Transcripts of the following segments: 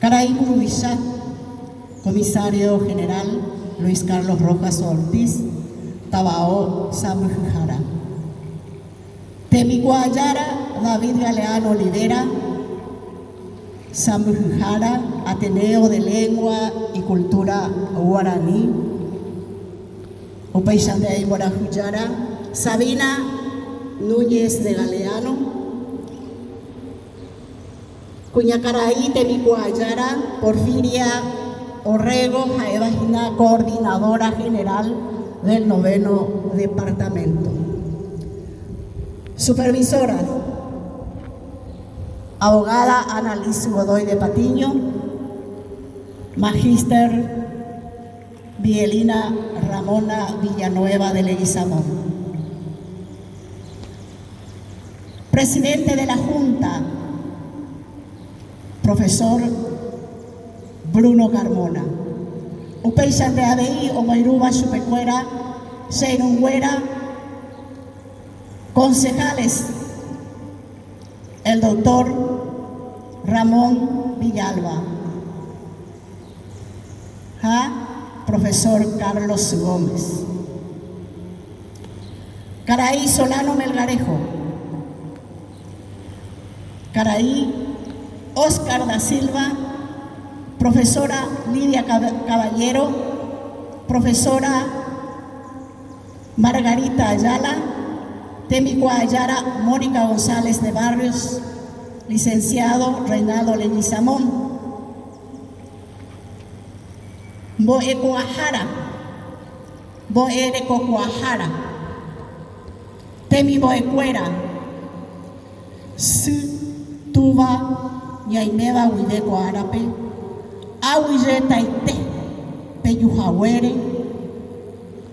Karai mburuvicha, Comisario General Luis Carlos Rojas Ortiz, Tavao sãmbyhyhára. Tembikuaajára David Galeano Olivera, sãmbyhyhára Ateneo de Lengua y Cultura Guarani, upéichante aĩ mborayhujára Sabina Núñez de Galeano, Kuñakarai tembikuaajára Porfiria Orrego ha'éva hína Coordinadora General del Noveno Departamento. Supervisora, Abogada Ana Liz Godoy de Patiño, Magíster Bielina Ramona Villanueva de Leguizamón. Presidente de la Junta, Profesor Bruno Carmona. Upéichante avei omoirũva chupekuéra che irũnguéra concejales, el doctor Ramón Villalba ha Profesor Carlos Gómez. Karai Solano Melgarejo, karai Óscar da Silva, profesora Lidia Caballero, profesora Margarita Ayala, tembikuaajára Mónica González de Barrios, licenciado Reinaldo Leguizamón. Mbo'ekuaahára. Mbo'erekokuaahára, temimbo'ekuéra, sy, túva ñaiméva guive ko árape, aguyjetaite pejuhaguére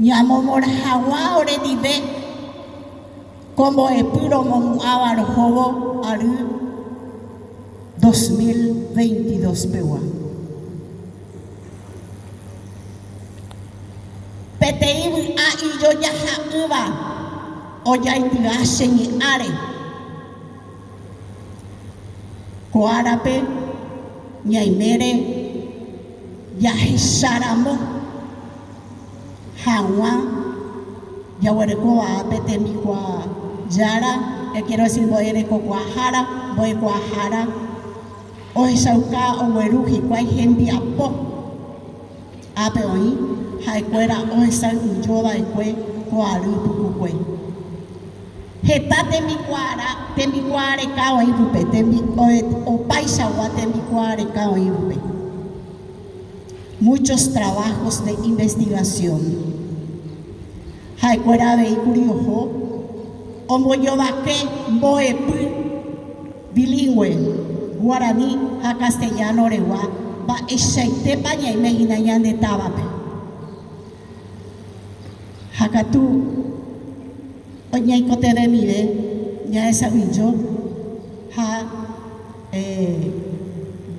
ñamomorã hag̃ua orendive ko mbo'epy romohu'ãva rohóvo ary 2022 pegua. Peteĩ vy'a ijojaha'ỹva ojaity'a che ñe'ãre. Ko árape ñaimére jahecharamo hag̃ua jaguerekóva pe tembikuaajára, quiero decir mbo'erekokuaahára, mbo'ekuaahára. Ohechauka ogueru hikuái hembiapo. Ápe oĩ ha'ekuéra ohesay'ỹjo va'ekue ko ary pukukue. Heta tembikuaarã, tembikuaareka oĩ pype, opaichagua tembikuaareka oĩ pype. Muchos trabajos de investigación. Ha'ekuéra avei kuri oho ombojovake mbo'epy. Bilingũe, guarani ha castellano regua mba'eichaitépa ñaime hína ñande távape. Ha katu oñeikotevẽmive ñahesa'ỹijo ha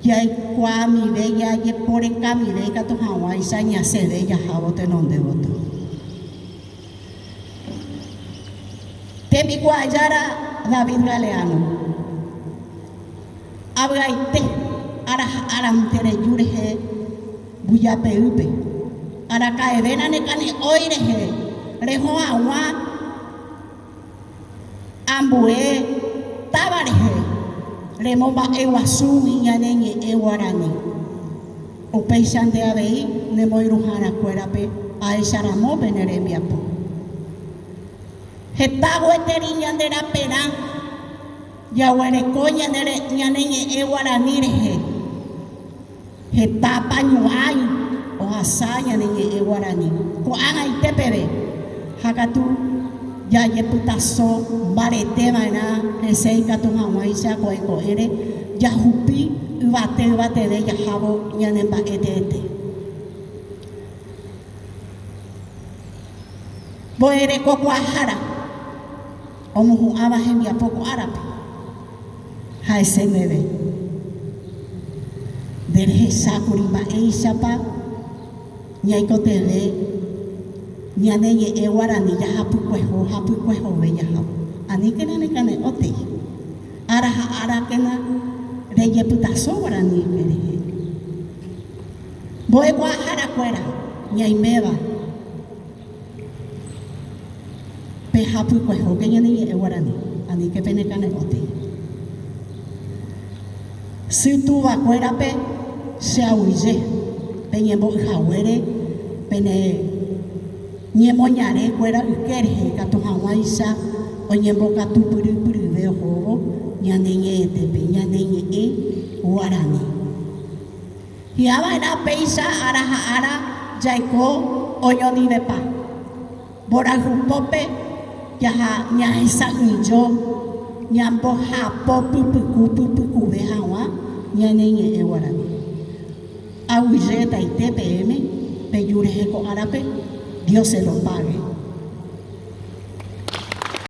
jaikuaamive, jajeporekamive ikatu hag̃uáicha ñasẽve jahávo tenonde gotyo. Tembikuaajára David Galeano, Avy'aite ára ha árante reju rehe mbujapeýpe, araka'eve nanekane'õi rehe reho hag̃ua ambue táva rehe remomba'eguasúgui ñane ñe'ẽ guarani. Upéichante avei ne moirũharakuérape ahecharamo pene rembiapo. Heta gueteri ñande raperã jaguereko ñane ñe'ẽ guarani rehe. Heta apañuãi ohasa ñane ñe'ẽ guarani ko'ág̃aite peve, ha katu jajepytaso mbarete va'erã hese ikatu hag̃uáicha ko'ẽ ko'ẽre jahupi yvate yvateve jahávo ñane mba'e teete. Mbo'erekokuaahára omohu'ãva hembiapo ko árape, ha'ese ndéve, Nde rehechákuri mba'éichapa ñaikotevẽ ñane ñe'ẽ guarani jahapykueho hapykuehove jahávo. Aníkena nekane'õtei. Ára ha árakena rejepytaso guarani rehe. Mbo'ekuaaharakuéra ñaiméva pehapykuehóke ñane ñe'ẽ guarani, aníke penekane'õtei. Sy tuvakuérape che aguyje peñembo'yhaguére pene ñemoñare kuéra yke rehe ikatu hag̃uáicha oñembokatupyrypyryve ohóvo ñane ñe'ẽtépe, ñane ñe'ẽ guarani. Hi'ava'erã péicha ára ha ára jaiko oñondivepa. Mborayhupópe jaha ñahesa'ỹijo ñambohapo pypyku pypykuve hag̃ua ñane ñe'ẽ guarani. Aguyje hetaite peẽme peju rehe ko árape, Dios se lo pague.